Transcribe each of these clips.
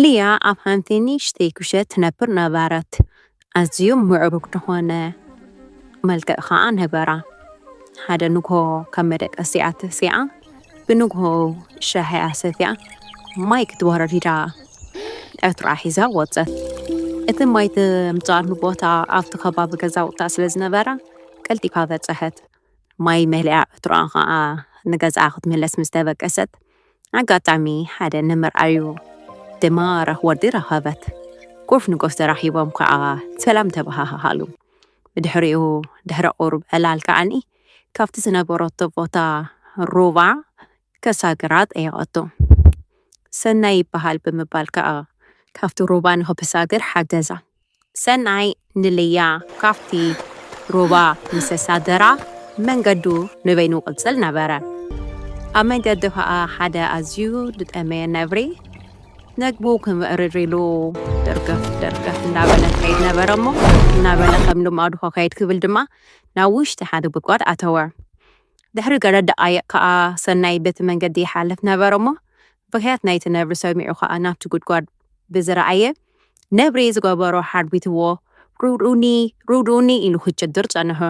ሊያ ኣብ ሓንቲ ንእሽተይ ቁሸት ትነብር ነበረት። ኣዝዩ ምዕሩግ ዝኾነ መልክዕ ኸኣ ነበራ። ሓደ ንግሆ ካብ መደቀሲኣ ተሲኣ፣ ብንግሆ ሻሂኣ ሰትያ፣ ማይ ክትወርድ ኢላ ዕትራ ሒዛ ወጸት። እቲ ማይ ተምጽኣሉ ቦታ ኣብቲ ከባቢ ገዛውታ ስለ ዝነበራ፣ ቀልጢፋ በጸሐት። ማይ መሊኣ ዕትራኣ ኸኣ ንገዛኣ ክትምለስ ምስ ተበገሰት፣ ኣጋጣሚ ሓደ ንምርኣዩ ደማረኽ ወዲ ረኸበት። ኮፍ ንኮፍ ተራኺቦም ከኣ ሰላም ተበሃሃሃሉ። ብድሕሪኡ ድሕሪ ቁሩብ ዕላል ከኣኒ ካብቲ ዝነበረቶ ቦታ ሩባ ከሳግራ ጠየቐቶ። ሰናይ ይበሃል ብምባል ከኣ ካብቲ ሩባ ንኽትሳገር ሓገዛ። ሰናይ ንልያ ካብቲ ሩባ ምስ ኣሳደራ መንገዱ ንበይኑ ይቕጽል ነበረ። ኣብ መንገዱ ከኣ ሓደ ኣዝዩ ዝጠመየ ነብሪ ነግቡ ክምእርር ኢሉ ደርገፍ ደርገፍ እንዳበለ ይኸይድ ነበረ እሞ እናበለ ከም ልማዱ ክኸይድ ክብል ድማ ናብ ውሽጢ ሓደ ጉድጓድ ኣተወ። ድሕሪ ገለ ደቓይቕ ከኣ ሰናይ በቲ መንገዲ ይሓልፍ ነበረ እሞ ብኽያት ናይቲ ነብሪ ሰሚዑ ከኣ ናብቲ ጉድጓድ ብዝረኣየ ነብሪ ዝገበሮ ሓርቢትዎ ርድኡኒ ርድኡኒ ኢሉ ክጭድር ጸንሑ።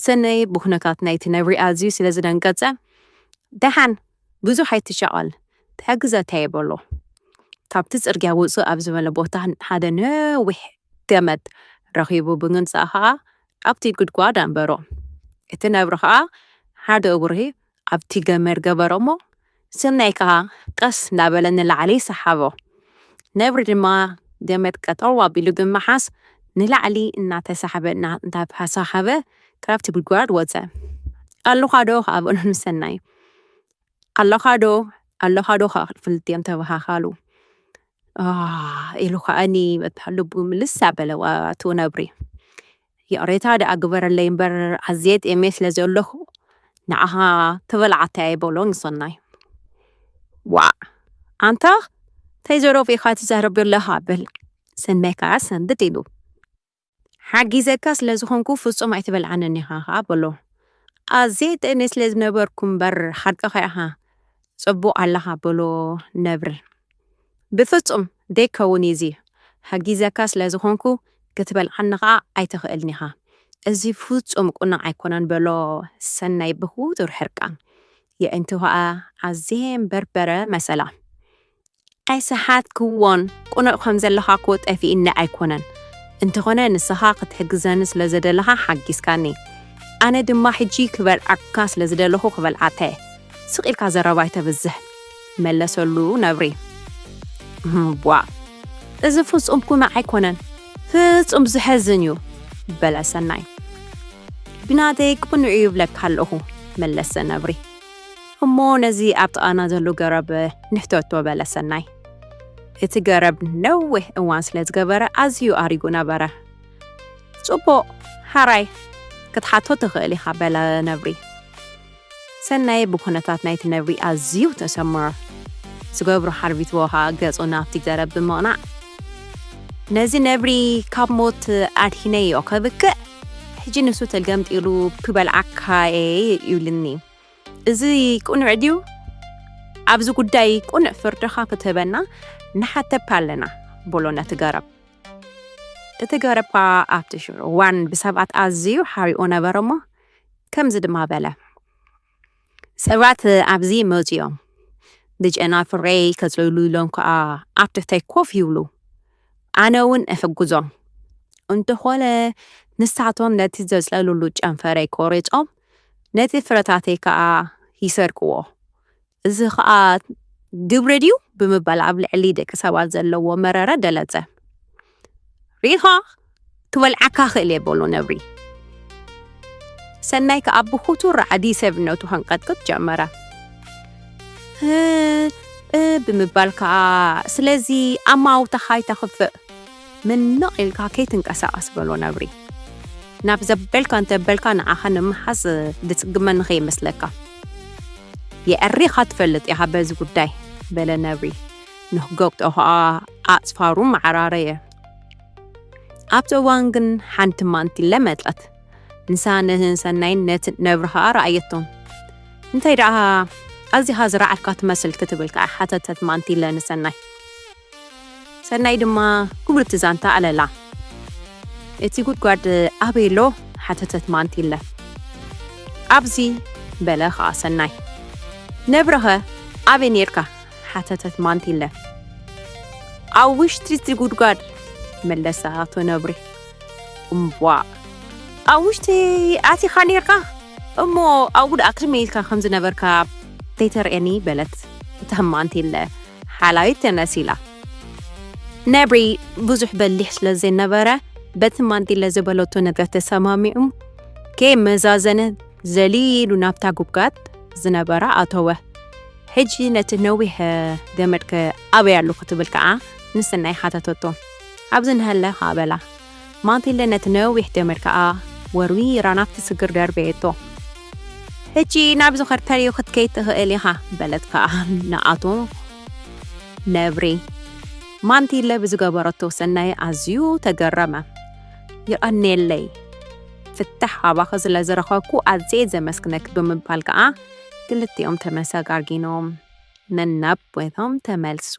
ሰናይ ብኹነታት ናይቲ ነብሪ ኣዝዩ ስለ ዝደንገጸ ደሓን ብዙሕ ኣይትሻቐል ትሕግዘካ እየ በሎ። ካብቲ ጽርግያ ውጽእ ኣብ ዝበለ ቦታ ሓደ ነዊሕ ገመድ ረኺቡ ብምምጻእ ኸኣ ኣብቲ ጉድጓድ ኣንበሮ። እቲ ነብሪ ኸኣ ሓደ እግሩ ኣብቲ ገመድ ገበሮ እሞ ሰናይ ከኣ ቀስ እናበለ ንላዕሊ ሰሓቦ። ነብሪ ድማ ገመድ ቀጠው ኣቢሉ ብምሓዝ ንላዕሊ እናተሳሓበ እናተሳሓበ ካብቲ ጉድጓድ ወጸ። ኣለኻ ዶ ከኣ በሎ ንሰናይ። ኣለኻ ዶ ኣለኻ ዶ ከኣ ክልቲኦም ተበሃሃሉ። ኢሉ ከኣኒ በታ ልቡ ምልስ ኣበለ ኣቶ ነብሪ። ይቕሬታ ደኣ ግበረለይ እምበር ኣዝየ ጥሜ ስለ ዘለኹ ንዓኻ ተበላዓታ እየ በሎ ንሰናይ። ዋዕ ኣንታ እንታይ ዘረባ ኢኻ ትዛረብ ዘለኻ በል። ሰናይ ከኣ ሰንብድ ኢሉ። ሓጊዘካ ስለ ዝኾንኩ ፍጹም ኣይትበልዓንን ኢኻ ኸኣ በሎ። ኣዝየ ጥሜ ስለ ዝነበርኩ እምበር ሓቅኻ ኢኻ ጽቡቕ ኣለኻ በሎ ነብሪ። ብፍጹም ደይከውን እዩ እዚ ሓጊዘካ ስለ ዝኾንኩ ክትበልዓኒ ኸኣ ኣይትኽእልን ኢኻ። እዚ ፍጹም ቁኑዕ ኣይኮነን በሎ ሰናይ ብኽቱር ሕርቃን። የእንቱ ኸኣ ኣዝየ እምበር በረ መሰላ። ኣይሰሓትክዎን፣ ቅኑዕ ከም ዘለኻ እኮ ጠፊእኒ ኣይኮነን። እንተኾነ ንስኻ ክትሕግዘኒ ስለ ዝደለኻ ሓጊዝካኒ። ኣነ ድማ ሕጂ ክበልዓካ ስለ ዝደለኹ ክበልዓካ እየ። ስቕ ኢልካ ዘረባ ኣይተብዝሕ፣ መለሰሉ ነብሪ። እህም፣ ቧእ፣ እዚ ፍጹም ኩመ ኣይኮነን፣ ፍጹም ዝሐዝን እዩ፣ በለ ሰናይ። ብናተይ ቅኑዕ እዩ ይብለካ ኣለኹ፣ መለሰ ነብሪ። እሞ ነዚ ኣብ ጥቓና ዘሎ ገረብ ንሕተቶ፣ በለ ሰናይ። እቲ ገረብ ነዊሕ እዋን ስለ ዝገበረ ኣዝዩ ኣሪጉ ነበረ። ጽቡቕ፣ ሓራይ ክትሓቶ ትኽእል ኢኻ፣ በለ ነብሪ። ሰናይ ብኩነታት ናይቲ ነብሪ ኣዝዩ ተሰምዖ። ዝገብሮ ሓርቢትዎ ኸኣ ገጹ ናብቲ ገረብ ብምቕናዕ፣ ነዚ ነብሪ ካብ ሞት ኣድሒነዮ ከብቅዕ፣ ሕጂ ንሱ ተገምጢሉ ክበልዓካ እየ ይብልኒ። እዚ ቅኑዕ ድዩ? ኣብዚ ጉዳይ ቅኑዕ ፍርድኻ ክትህበና ንሓተካ ኣለና፣ በሎ ነቲ ገረብ። እቲ ገረብ ከኣ ኣብቲ ሽዑ እዋን ብሰባት ኣዝዩ ሓሪቑ ነበረ እሞ፣ ከምዚ ድማ በለ፣ ሰባት ኣብዚ ይመጹ እዮም። ብጨናፍረይ ከጽልሉ ኢሎም ከኣ ኣብ ትሕተይ ኮፍ ይብሉ። ኣነ እውን እሕግዞም። እንተኾነ ንሳቶም ነቲ ዘጽለሉሉ ጨንፈረይ ቆሪጾም ነቲ ፍረታተይ ከኣ ይሰርቅዎ። እዚ ኸኣ ግብሪ ድዩ? ብምባል ኣብ ልዕሊ ደቂ ሰባት ዘለዎ መረረ ገለጸ። ርኢኻ ክበልዓካ ክእል እየ በሎ ነብሪ። ሰናይ ከኣ ብኹቱ ራዕዲ ሰብነቱ ከንቀጥቅጥ ጀመረ። እ፣ እ ብምባል ከኣ ስለዚ ኣማውታኻ ኣይተኽፍእ፣ ምንቕ ኢልካ ከይትንቀሳቐስ በሎ ነብሪ። ናብ ዘበልካ እንተበልካ ንዓኻ ንምሓዝ ዝጽግመኒ ከይመስለካ። የዕሪኻ ትፈልጥ ኢኻ በዚ ጉዳይ በለ ነብሪ። ንኽገግጦ ኸኣ ኣጽፋሩ መዓራረየ። ኣብቲ እዋን ግን ሓንቲ ማንቲለ መጸት። ንሳ ንሰናይን ነቲ ነብሪ ኸኣ ረኣየቶም። እንታይ ደኣ ኣዚኻ ዝረዓድካ ትመስል ክትብል ከኣ ሓተተት ማንቲለ ንሰናይ። ሰናይ ድማ ክብርቲ ዛንታ ኣለላ። "እቲ ጉድጓድ ኣበይ ኣሎ?" ሓተተት ማንቲለ። "ኣብዚ" በለ ኸኣ ሰናይ። "ነብረኸ ኣበይ ኔርካ?" ሓተተት ማንቲለ። "ኣብ ውሽጢ እቲ ጉድጓድ" መለሰ ኣቶ ነብሪ። "እምቧእ! ኣብ ውሽጢ ኣቲኻ ኔርካ እሞ ኣብኡ ደኣ ክመይ ኢልካ ከም ዝነበርካ ዘይተርእየኒ?" በለት እታ ማንቲለ ሓላዊት ተመሲላ። ነብሪ ብዙሕ በሊሕ ስለ ዘይነበረ በቲ ማንቲለ ዝበለቶ ነገር ተሰማሚዑ ከይመዛዘነ ዘሊሉ ናብታ ጉድጓድ ዝነበራ ኣተወ። "ሕጂ ነቲ ነዊሕ ገመድከ ኣበይ ኣሎ?" ክትብል ከኣ ንሰናይ ሓተተቶ። "ኣብዚ እንሀለ" ከኣ በላ። ማንቲለ ነቲ ነዊሕ ገመድ ከኣ ወርዊራ ናብቲ ስግር ደርበየቶ። "ሕጂ ናብ ዝኸድካዮ ክትከይድ ትኽእል ኢኻ" በለት ከኣ ንኣቶ ነብሪ። ማንቲለ ብዝገበረቶ ሰናይ ኣዝዩ ተገረመ። "ይቐንየለይ፣ ፍታሕ ኣባኺ ስለ ዝረኸብኩ ኣዝየ ዘመስግነኪ" ብምባል ከኣ ክልቲኦም ተመሰጋጊኖም ነናብ ቦቶም ተመልሱ።